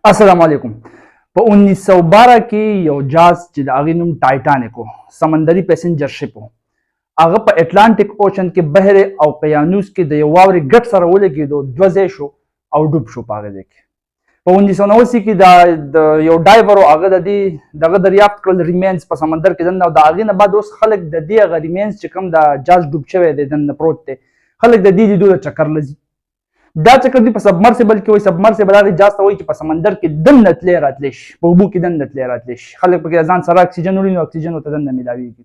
السلام علیکم. په 1912 کې یو جاز چې د هغې نوم ټایټانیک و، سمندري پیسنجر شپ و، هغه په اتلانټیک اوشن کې بحر او قیانوس کې د یو واورې ګټ سره ولګېدو، دوه ځای شو او ډوب شو په هغې ځای کې. په 1989 کې د یو ډایور و، هغه د دې دغه دریافت کړل remains په سمندر کې دننه، او د هغې نه بعد اوس خلک د دې هغه remains چې کوم د جاز ډوب شوی دی دننه پروت دی، خلک د دې لیدو له چکر له ځي. دا چکر دوی په submersible کې وایي. Submersible هغې جاز ته وایي چې په سمندر کې دننه تللی راتلی شي، په اوبو کې دننه تللی راتلی شي. خلک پکې ځان سره اکسیجن وړي، نو اکسیجن ورته دننه میلاویږي.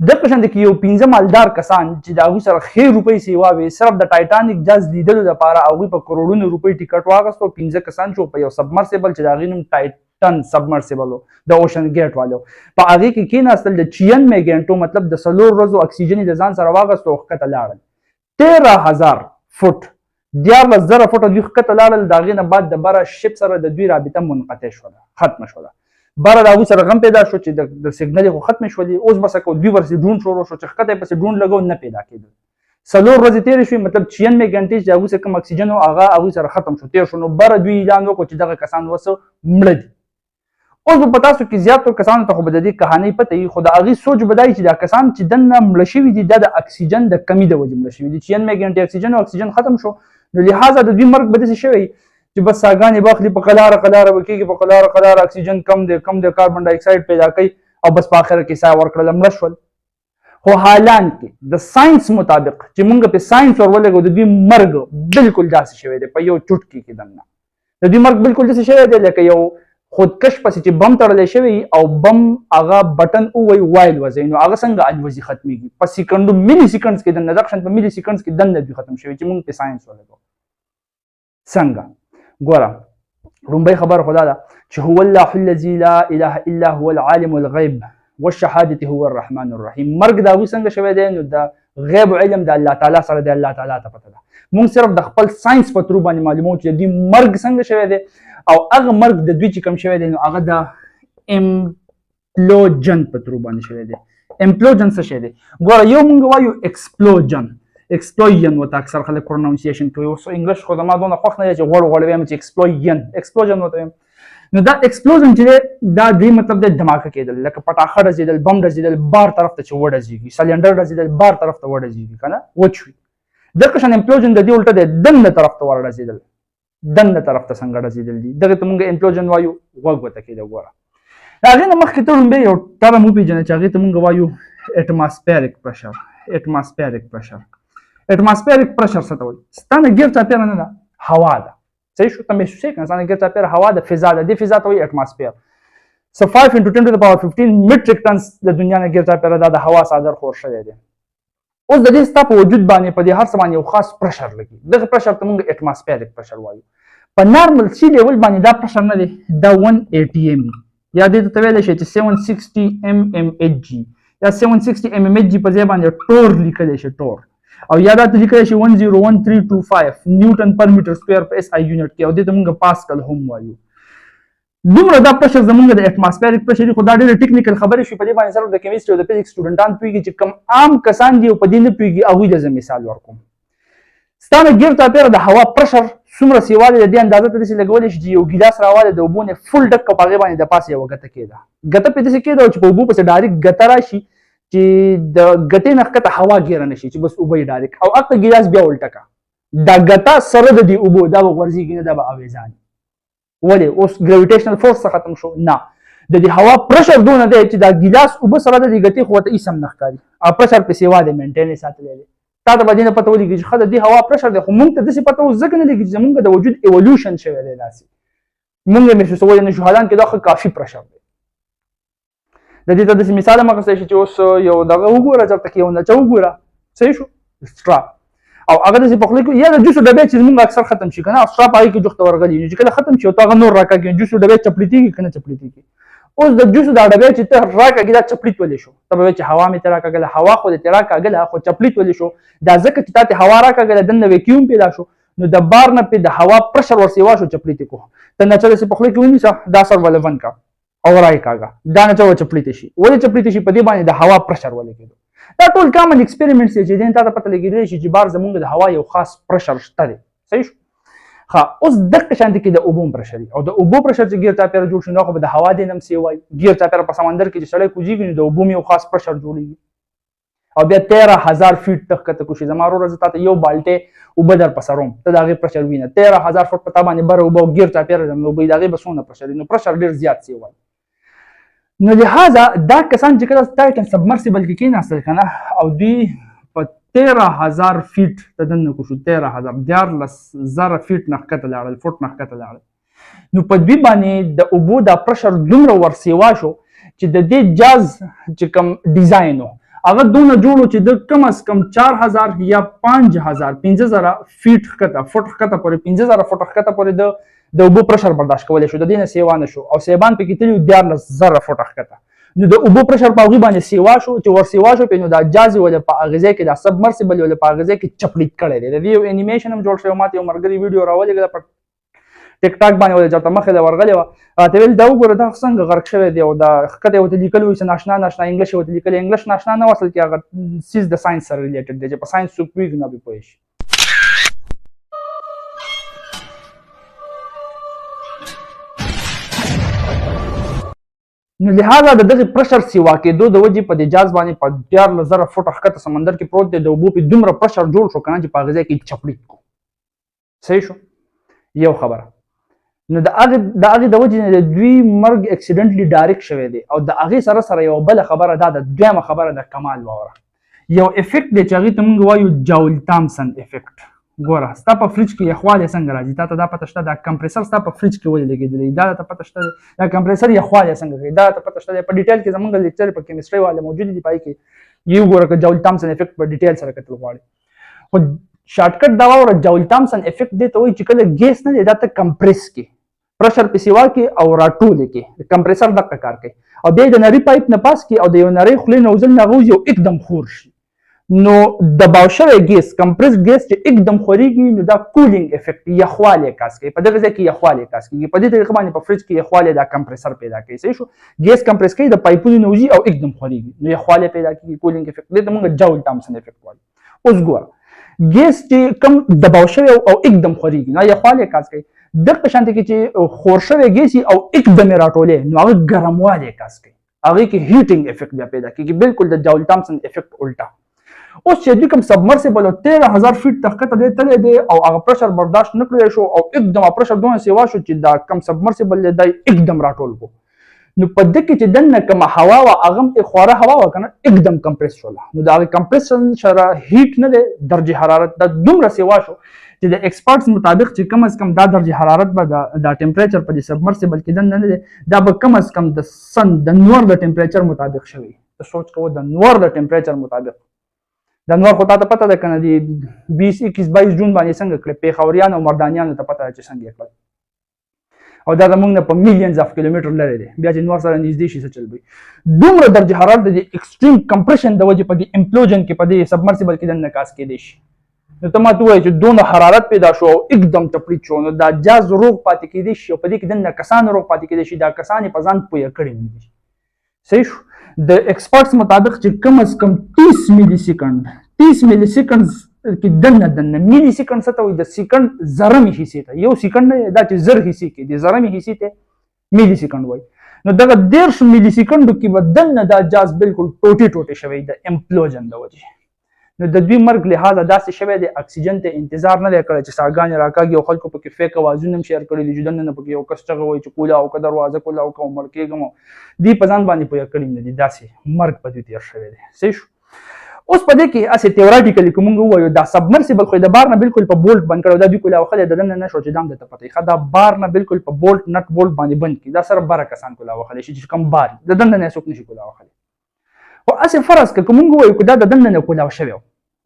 دغه شان کې یو 5 مالدار کسان چې د هغوی سره ښې روپۍ سیوا وې، صرف د ټایټانیک جاز لیدلو لپاره هغوی په کروړونو روپۍ ټیکټ واخیستو. 5 کسان چې په یو submersible چې د هغې نوم ټایټن submersible و، د اوشن ګیټ والو، په هغې کې کېناستل. د 96 ګنټو، مطلب د 4 ورځو اکسیجن یې د ځان سره واخیستو او ښکته لاړل. 13,000 فوټ، 13,000 فوټه دوی ښکته لاړل. د هغې نه بعد د بره ship سره د دوی رابطه منقطع شوله، ختمه شوله. بره د هغوی سره غم پیدا شو چې د سیګنل خو ختمې شولې، اوس به څه کوو؟ دوی ورپسې ډرون شروع شو چې ښکته یې پسې ډرون لګو، نه پیدا کېدل. 4 ورځې تېرې شوې، مطلب 96 ګنټې چې هغوی سره کوم اکسیجن و هغه هغوی سره ختم شو، تېر شو. نو بره دوی اعلان وکړو چې دغه کسان اوس مړه دي. اوس به په تاسو کې زیاتو کسانو ته خو به د دې کهانۍ پته وي، خو د هغې سوچ به دا وي چې دا کسان چې دننه مړه شوي دي دا د اکسیجن د کمي د وجې مړه شوي دي. 96 ګنټې اکسیجن او اکسیجن ختم شو، نو لهذا د دوی مرګ به داسې شوی چې بس ساګانې به اخلي، په قلاره قلاره به کېږي، په قلاره قلاره اکسیجن کم دی کم دی، کاربن ډای اکساید پیدا کوي او بس په آخره کې ساه ورکړله، مړه شول. خو حالان کې د ساینس مطابق چې مونږ په ساینس ور ولګو، د دوی مرګ بالکل داسې شوی دی په یو چټکي کې دننه. د دوی مرګ بالکل داسې شوی دی لکه یو خودکش پسې چې بم تړلی شوی او بم هغه بټن ووایي وایل وځي، نو هغه څنګه الوزي، ختمېږي په سیکنډو، milliseconds کې دننه، دغه شان په milliseconds کې دننه دوی ختم شوی چې مونږ په ساینس ولګو. څنګه؟ ګوره، لومړۍ خبره خو دا ده چې هو الله الذي لا اله الا هو العالم الغیب والشهادة هو الرحمن الرحیم. مرګ د هغوی څنګه شوی دی؟ نو د غیب علم د الله تعالی سره دی، الله تعالی ته پته ده. مونږ صرف د خپل ساینس په ترو باندې معلومو چې د دوی مرګ څنګه شوی دی، او هغه مرګ د دوی چې کوم شوی دی نو هغه د implosion په ترو باندې شوی دی. Implosion څه شی دی؟ ګوره، یو مونږ وایو explosion، explosion ورته اکثر خلک pronunciation کوي. اوس انګلیش خو زما دونه خوښ نه دی چې غوړ غوړ وایم چې explosion، explosion ورته وایم. نو دا explosion چې دی دا دې مطلب دی دماکه کېدل، لکه پټاخه ډزېدل، بم ډزېدل، بار طرف ته چې وډزېږي، سلینډر ډزېدل، بار طرف ته وډزېږي که نه وچوي. دغه شان implosion د دې الټه دی، دننه طرف ته ورډزېدل. دننه طرف ته څنګه ډزېدل دي، دغه ته مونږ implosion وایو. غوږ ورته کېده. ګوره، د هغې نه مخکې ته ړومبی یو term وپېژنه چې هغې ته مونږ وایو atmospheric pressure. Atmospheric pressure، atmospheric pressure څه ته وایي؟ ستا نه ګیر چاپېره نه ده، هوا ده، صحیح شو؟ ته محسوسې که نه؟ ستا نه ګیر چاپېره هوا ده، فضا ده، دې فضا ته وایي atmosphere. څه 5 into 10 to the power 15 metric tons د دنیا نه ګیر چاپېره دا د هوا څادر خور شوی دی. اوس د دې ستا په وجود باندې، په دې هر څه باندې یو خاص pressure لګي، دغه pressure ته مونږ atmospheric pressure وایو. په normal sea level باندې دا pressure نه دی، دا 1 atm، یا دې ته ویلی شي چې 760 mmHg، یا 760 mmHg په ځای باندې torr لیکلی شي، torr، او یا دا ته لیکلی شي 101325 newton per meter square په SI unit کې، او دې ته مونږ پاسکل هم وایو. دومره دا pressure زمونږ د atmospheric pressure. خو دا ډېره technical خبرې شوې، په دې باندې صرف د chemistry او د فزکس سټوډنټان پوهېږي. چې کوم عام کسان دي او په دې نه پوهېږي، هغوی ته زه مثال ورکوم. ستا نه ګیر چاپېره د هوا pressure څومره سیوا دی، د دې اندازه ته داسې لګولی شي چې یو ګیلاس راوالی د اوبو نه full ډک، او په هغې باندې د پاسه یوه ګته کېده، ګته پرې داسې کېده چې په اوبو پسې direct ګته راشي، چې د ګتې نه ښکته هوا ګیره نه شي، چې بس اوبه یې direct، او هلته ګیلاس بیا الټه کړه، دا ګته سره د دې اوبو دا به غورځېږي نه، دا به اویزان. ولې؟ اوس gravitational force څخه ختم شو نه، د دې هوا pressure دونه دی چې دا ګیلاس اوبه سره د دې ګتې خو ورته هېڅ هم نه ښکاري، او pressure پې سیوا دی، maintain یې ساتلی دی. تا ته به دې نه پته ولګي چې ښه د دې هوا pressure دی، خو مونږ ته داسې پته اوس ځکه نه لګي چې زمونږ د وجود evolution شوی دی، داسې مونږ یې محسوسولی نه شو، حالان کې دا ښه کافي pressure دی. د دې ته داسې مثال هم اخیستی شي چې اوس یو دغه وګوره، چېرته کې یو نچه وګوره، صحیح شو، straw، او هغه داسې په خوله کې، یا د جوسو ډبی چې زمونږ اکثر ختم شي که نه، straw په هغې کې جوخته ورغلي، نو چې کله ختم شي او ته هغه نور راکاږي، جوسو ډبی چپړیتېږي که نه چپړیتېږي؟ اوس د جوسو دا ډبی چې ته راکاږي دا چپړیت ولې شو؟ ته به وایې چې هوا مې ته راکاږله. هوا خو دې ته راکاږله، خو چپړیت ولې شو؟ دا ځکه چې تا ته هوا راکاږله، دننه vacuum پیدا شو، نو د بار نه پې د هوا pressure ورسېوا شو، چپړیت یې کړو. ته نچه داسې په خوله کې ونیسه، دا سر ولې بند کړه او رايې کاږه، دا نچه و چپړیت شي. ولې چپړیت شي؟ په دې باندې د هوا pressure ولګېدو. دا ټول common experiments چې دین تا ته پته لګېدلی شي چې بار زمونږ د هوا یو خاص pressure شته دی، صحیح شو؟ ښه، اوس دقه شانتې کې د اوبو هم پرشر او د اوبو پرشر چې ګیر چاپېره جوړ شي، نو خو به د هوا دې نم سیوای. ګیر چاپېره په سمندر کې چې سړی کوزیږي، نو د اوبو یو خاص پرشر جوړیږي او بیا 13,000 فیټ ته ښکته کوشي. زما وروره، زه تاته یو بالټی اوبه در په سروم، ته د هغې پرشر وینه. 13,000 فټ په تا باندې بره اوبه او ګیر چاپېره نو اوبه د هغې به څونه پرشر وي؟ نو پرشر ډېر زیات سیوای. نو لهذا دا کسان چې کله ټایټن سبمرسیبل کې کېناستل که نه، او دوی په 13,000 فیټ ته دننه کو شو، 13,000، 13,000 فیټ نه ښکته لاړل، فوټ نه ښکته لاړل، نو په دوی باندې د اوبو دا پرشر دومره ورسیوا شو چې د دې جاز چې کوم ډیزاین و، هغه دونه جوړو چې د کم از کم 4000 یا 5000، 5000 فیټ ښکته، فوټ ښکته پورې، 5000 فوټ ښکته پورې د اوبو پرشر برداشت کولی شو. د دې نه سیوا نه شو او سیبان پکې تللي 13,000 فوټه ښکته. نو د اوبو پرشر په هغوی باندې سیوا شو، چې ور سیوا شو پې، نو دا جاز یې ولې په هغې ځای کې، دا سبمرسیبل یې ولې په هغې ځای کې چپړیت کړی دی. د دې یو انیمیشن هم جوړ شوی، ماته یو ملګري ویډیو راولېږله په ټیک ټاک باندې، ولې چېرته مخې له ورغلې وه، راته ویل دا وګوره، دا څنګه غرق شوی دی. او دا ښکته یې ورته لیکلي وو چې ناشنا ناشنا انګلیش یې ورته لیکلی، انګلیش ناشنا نه و، اصل کې هغه څیز د ساینس سره ریلیټډ دی چې په ساینس څوک پوهېږي نو پرې پوه شي. نو لهذا د دغه پرشر سیوا کېدو د وجې په دې جاز باندې په 13,000 فوټه ښکته سمندر کې پروت دی، د اوبو پې دومره پرشر جوړ شو که نه چې په هغې ځای کې چپړیت کو. صحیح شو یو خبره. نو د هغې د وجې نه د دوی مرګ اکسیډنټلی ډایرکټ شوی دی. او د هغې سره سره یوه بله خبره دا ده، دویمه خبره د کمال واوره، یو افیکټ دی چې هغې ته موږ وایو جاول تامسن افیکټ. ګوره، ستا په فریج کې یخوالی څنګه راځي؟ تا ته دا پته شته؟ دا کمپریسر ستا په فریج کې ولې لګېدلی؟ دا ته پته شته؟ دا کمپریسر یخوالی څنګه کوي؟ دا ته پته شته؟ په ډیټیل کې زمونږ لیکچر په کیمستري والا موجود دي، پای کې یو ګوره که جاول تامسن افیکټ په ډیټیل سره کتل غواړي. خو شارټکټ دا واوره، جاول تامسن افیکټ دې ته وایي چې کله ګیس نه دی دا ته کمپریس کې، پرشر پې سیوا کې او راټولې کې، کمپریسر دقه کار کوي، او بیا د نري پایپ نه پاس کې او د یو نرۍ خولې نه وزل نه غوځي او اکدم خور شي. نو دباو شوی ګیس، کمپریس ګیس چې اکدم خورېږي، نو دا کولینګ افیکټ، یخوالی کاس کوي. په دغه ځای کې یخوالی کاس کېږي. په دې طریقه باندې په فریج کې یخوالی دا کمپریسر پیدا کوي. صحیح شو؟ ګیس کمپریس کوي، د پایپونو نه وځي او اکدم خورېږي، نو یخوالی پیدا کېږي، کولینګ افیکټ. دې ته موږ جاول تامسن افیکټ وایو. اوس ګوره، ګیس چې کم دباو شوی او اکدم خورېږي، نو یخوالی کاس کوي. دغه شانتې کې چې خور شوی ګیس او اکدم یې راټولې، نو هغه ګرموالی کاس کوي، هغې کې هیټینګ افیکټ بیا پیدا کېږي، بالکل د جاول تامسن افیکټ الټا. اوس چې دوی کوم سبمرسیبل او 13,000 فیټ ته ښکته دی تللی دی او هغه پرشر برداشت نه کړی شو او اکدم پرشر دونه سیوا شو چې دا کوم سبمرسیبل دی دا اکدم راټول کړو. نو په دې کې چې دننه کومه هوا وه، هغه هم خواره هوا وه که نه، اکدم کمپریس شوله. نو د هغې کمپریسن سره هیټ نه دی، درجه حرارت دا دومره سیوا شو چې د ایکسپرټس مطابق چې کم از کم دا درجه حرارت به دا ټمپریچر په دې سبمرسیبل کې دننه نه دی، دا به کم از کم د سن د نور د ټمپریچر مطابق شوی. ته سوچ کوه، د نور د ټمپریچر مطابق، د نور خو تا ته پته ده که نه، د 20، 21، 22 جون باندې څنګه کړې، پېښوریانو او مردانیانو ته پته ده چې څنګه یې کړل، او دا زمونږ نه په میلیونز اف کیلومتر لرې دی. بیا چې نور سره نږدې شي څه چل وي؟ دومره درجه حرارت د دې ایکسټریم کمپریشن د وجې په دې امپلوژن کې، په دې سبمرسیبل کې دننه کاس کېدی شي. نو ته ماته ووایې چې دونه حرارت پیدا شو او اکدم ټپړیت شو، نو دا جاز روغ پاتې کېدی شي او په دې کې دننه کسان روغ پاتې کېدی شي؟ دا کسان یې په ځان پوهه کړي نه دي. صحیح شو؟ د ایکسپرټس مطابق چې کم از کم 30 ملي سیکنډ، 30 ملي سیکنډ کې دننه دننه، ملي سیکنډ څه ته وایي؟ د سیکنډ زرمې حصې ته، یو سیکنډ نه دا چې زر حصې کې د زرمې حصې ته ملي سیکنډ وایي. نو دغه 30 ملي سیکنډو کې به دننه دا جاز بالکل ټوټې ټوټې شوی د امپلوژن د وجې. نو د دوی مرګ لهذا داسې شوی دی، اکسیجن ته انتظار نه دی کړی چې ساګانې راکاږي، او خلکو پکې فیک اوازونه هم شیر کړي دي چې دننه پکې یو کس چغه وایي چې کولا او که دروازه کولا او که مړ کېږم، دوی په ځان باندې پوهه کړي نه دي، داسې مرګ په دوی تېر شوی دی. صحیح شو؟ اوس په دې کې هسې تیوریټیکلي که مونږ ووایو، دا سبمرسیبل خو یې د بار نه بالکل په بولټ بند کړی، دا دوی کولا وهلی د دننه نه شو چې دا هم درته پته وي. ښه، دا بار نه بالکل په بولټ نټ بولټ باندې بند کړي، دا سره بره کسان کولا وهلی شي چې کوم بار د دننه نه څوک نشي کولا وهلی. خو هسې فرض که مونږ ووایو که دا د دننه نه کولاو شوی و،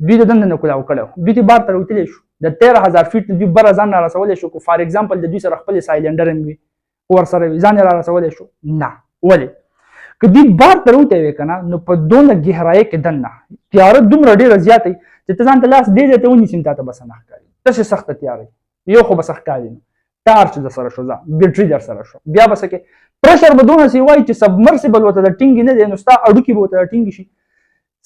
دوی د دننه نه کولاو کړی و، دوی دې بار ته راوتلی شو، د 13,000 فیټ نه دوی بره ځان را رسولی شو؟ که فار اګزامپل د دوی سره خپلې سایلنډر هم وي ورسره وي، ځان یې را رسولی شو؟ نه. ولې؟ که دوی بار ته راوتی وی که نه، نو په دونه ګهرایۍ کې دننه تیاره دومره ډېره زیاته وي چې ته ځان ته لاس دې ځای ته ونیسې تا ته به څه نه ښکاري، داسې سخته تیاره وي. یو خو به څه ښکاري نه، ټارچ در سره شو، ځه بیټري در سره شو، بیا به څه کې پرشر به دونه سي وایي چې سبمرسیبل ورته د ټینګې نه دی، نو ستا هډوکي به ورته د ټینګې شي.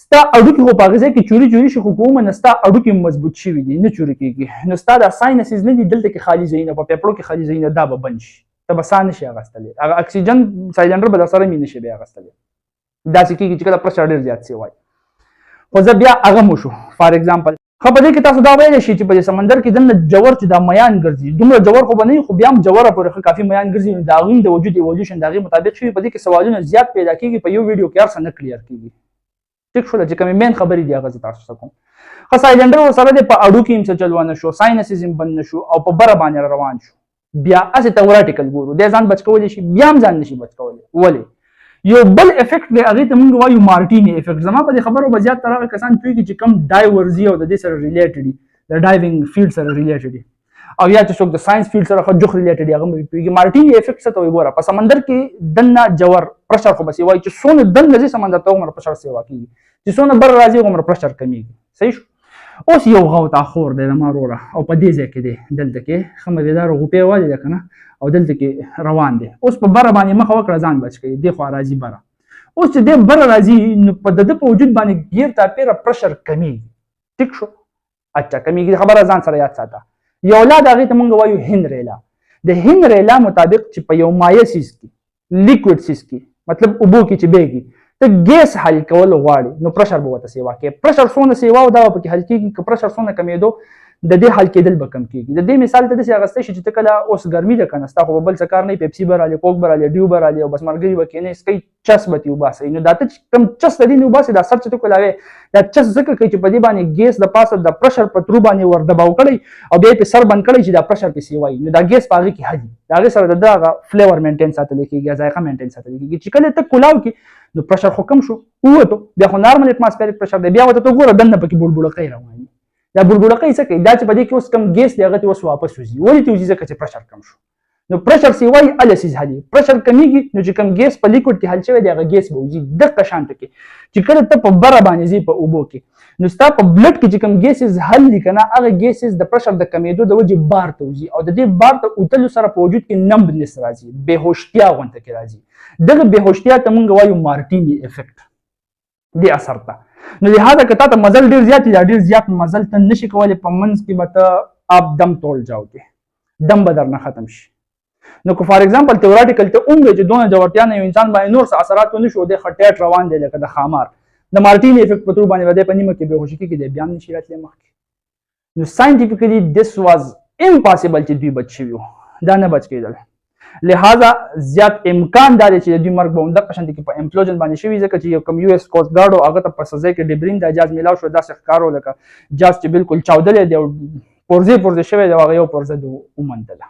ستا اډوکي خو په هغه ځای کې چوري چوري شي، خو که ومنه ستا اډوکي مضبوط شوي دي، نه چوري کېږي. نو ستا دا sinuses نه دي، دلته کې خالي ځایونه، په پیپړو کې خالي ځایونه، دا به بند شي، ته به ساه نه شې اخیستلی، هغه اکسیجن سایلنډر به در سره مې نه شي بیا اخیستلی. داسې کېږي چې کله pressure ډېر زیات سي وای. خو زه بیا هغه مو شو for example. ښه، په دې کې تاسو دا ویلی شئ چې په دې سمندر کې دننه جوور چې دا میان ګرځي، دومره جوور خو به نه وي، خو بیا هم جوره پورې ښه کافي میان ګرځي، نو د هغوی د وجود evolution د هغې مطابق شوي. په دې کې سوالونه زیات پیدا کېږي، په یو ویډیو کې هر څه نه clear کېږي. ټیک شوله؟ چې کومې main خبرې دي هغه زه تاسو ته کوم. ښه، cylinder ورسره دی، په اډو کې هم څه چل ونه شو، sinuses هم بند نه شو او په بره باندې روان شو. بیا هسې theoretical ګورو، دی ځان بچ کولی شي؟ بیا هم ځان نشي بچ کولی. ولې؟ یو بل effect دی، هغې ته مونږ وایو Martini effect. زما په دې خبرو به زیات تر هغه کسان پوهېږي چې کوم divers او د دې سره related دي، د diving field سره related دي، او یا چې څوک د science field سره ښه جوخ related دي، هغه به پوهېږي. Martini effect څه ته وایي؟ ګوره، په سمندر کې دننه جوور pressure خو به سیوا چې څونه دننه ځي سمندر ته هغومره pressure سیوا کېږي، چې څونه بر راځي هغومره pressure کمیږي. صحیح شو؟ اوس یو غوطاخور دی زما وروره، او په دې ځای کې دی، دلته کې ښه مزېدار غوپې والې ده که نه، او دلته کې روان دی. اوس په بره باندې مخه وکړه، ځان بچ کړي، دې خوا راځي بره. اوس چې دی بره راځي نو په د ده په وجود باندې ګیر چاپېره pressure کمیږي. ټیک شو؟ اچھا، کمیږي. خبره ځان سره یاد ساته. یو law د هغې ته مونږ وایو Henry law. د Henry law مطابق چې په یو مایع څیز کې، liquid څیز کې، مطلب اوبو کې چې بهږي، ته ګیس حل کول غواړي، نو pressure به ورته سیوا کوي. pressure څونه سیوا او دا به پکې حل کېږي. که pressure څونه کمېدو، د دې حل کېدل به کم کېږي. د دې مثال ته داسې اخیستی شي چې ته کله اوس ګرمي ده که نه، ستا خو به بل څه کار نه وي، پیپسي به رالې، کوک به رالې، ډیو به رالې، او بس ملګري به کښېنې څکئ، چس به ترې وباسئ. نو دا ته چې کوم چس د دې نه وباسې، دا سر چې ته کولاوې، دا چس ځکه کوي چې په دې باندې ګیس د پاسه د pressure په through باندې ور دباو کړی او بیا یې پې سر بند کړی چې دا pressure پې سیوا وي، نو دا ګیس په هغې کې حل، د هغې سره د ده هغه flavor maintain ساتل کېږي، ذایقه maintain ساتل کېږي. چې کله ته کولاو کې نو pressure خو کم شو، ووتو، بیا خو normal atmospheric pressure دی. بیا ورته ته ګوره، دننه پکې بوړبوړقۍ روانې. دا بوړبوړقۍ څه کوي؟ دا چې په دې کې اوس کم ګیس دی، هغه ته اوس واپس وځي. ولې ته وځي؟ ځکه چې pressure کم شو. نو pressure سیوای ال څیز حلي، pressure کمیږي، نو چې کم ګیس په liquid کې حل شوی دی، هغه ګیس به وځي. دقه شان ټکی چې کله ته په بره باندې ځې په اوبو کې، نو ستا په blood کې چې کم gases حل دي که نه، هغه gases د pressure د کمېدو د وجې بار ته وځي، او د دې بار ته وتلو سره په وجود کې numbness راځي، بېهوشتیا غونته کې راځي. دغه بېهوشتیا ته مونږ وایو Martini effect، دې اثر ته. نو لهذا که تا ته مزل ډېر زیات دی، دا ډېر زیات مزل ته نشي کولی، په منځ کې به ته آپ دم توړ جاو کې دم به درنه ختم شي. نو که for example theoretical ته هم چې دونه جوړتیا نه یو انسان باندې نور څه اثرات ونه شو، دی ښه ټیټ روان دی لکه د ښامار، د Martini effect په through باندې به دی په نیمه کې بېهوشي کېږي، دی بیا هم نشي راتلی مخکې. نو scientifically this was impossible چې دوی بچ شوي وو، دا نه بچ کېدل. لہذا زیات امکان دا دی چې د دوی مرګ به همدغه شان کې په implosion باندې شوي، ځکه چې یو کوم US Coast Guard هغه ته په سزا کې debris د جاز میلاو شو، داسې ښکارو لکه جاز چې بالکل چاودلی دی او پرزې پرزې شوی دی، هغه یو پرزه د وموندله.